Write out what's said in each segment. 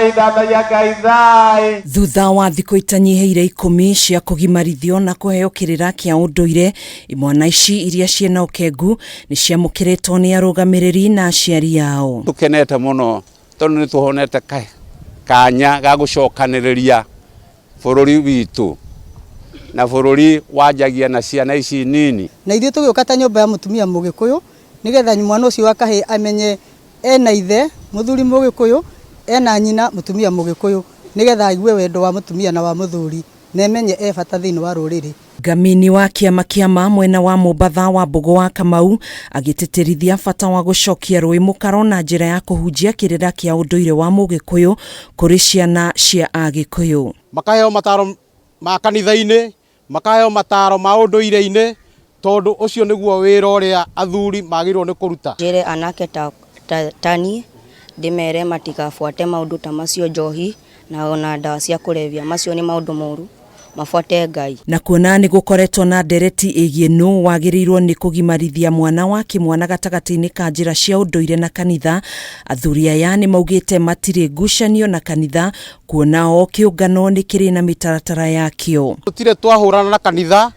Thai, thathaiya Ngai thai. Thutha wa thikũ itanyihĩire 10 cia kũgimarithio na kũheo kĩrĩra kĩa ũndũire, imwana ici iria ciĩna ũkengu nĩ ciamũkĩrĩtwo nĩ arũgamĩrĩri na aciari ao. Tũkenete mũno tondũ nĩ tũhonete kanya ga gũcokanĩrĩria bũrũri witũ na bũrũri wanjagia na ciana ici nini. Na ithuĩ tũgĩũka ta nyũmba ya mũtumia mũgĩkũyũ nĩgetha mwana ũcio wa kahĩĩ amenye ena ithe mũthuri mũgĩkũyũ, ena nyina mũtumia mũgĩkũyũ, nĩgetha aigue wendo wa mũtumia na wa mũthuri na emenye e bata thĩinĩ wa rũrĩrĩ. Ngamini wa kĩama kĩa mwena wa Mombatha wa Mbũgũ wa Kamau agĩtĩtĩrithia bata wa gũcokia rũĩ mũkaro na njĩra ya kũhunjia kĩrĩra kĩa ũndũire wa mũgĩkũyũ kũrĩ ciana cia Agĩkũyũ. Makaheo mataro ma kanitha-inĩ, makaheo mataro ma ũndũire-inĩ, tondũ ũcio nĩguo wĩra ũrĩa athuri magĩrĩirwo nĩ kũruta. Njĩre anake ta niĩ ndĩmere matikabuate maũndũ ta macio, njohi na ona ndawa cia kũrebia, macio nĩ maũndũ moru, mabuate Ngai. Na kuona nĩ gũkoretwo na ndereti ĩgiĩ nũ wagĩrĩirwo nĩ kũgimarithia mwana wa kĩmwana gatagatĩ-inĩ ka njĩra cia ũndũire na kanitha, athuri aya nĩ maugĩte matirĩ ngucanio na kanitha kuona o kĩũngano nĩ kĩrĩ na mĩtaratara yakĩo. Tũtirĩ twahũrana na kanitha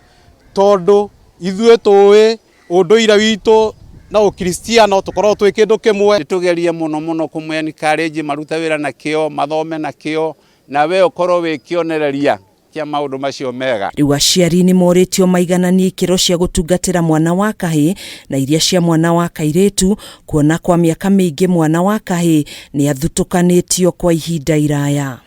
tondũ ithuĩ tũĩ ũndũire witũ na ũkristiano tũkoragwo twĩ kĩndũ kĩmwe. Nĩtũgerie mũno mũno kũmũ encourage marute wĩra na kĩo, mathome na kĩo, na we ũkorwo wĩ kĩonereria kĩa maũndũ macio mega. Rĩu aciari nĩ morĩtio maigananie ikĩro cia gũtungatĩra mwana wa kahĩĩ na iria cia mwana wa kairĩtu, kuona kwa mĩaka mĩingĩ mwana wa kahĩĩ nĩ athutũkanĩtio kwa ihinda iraya.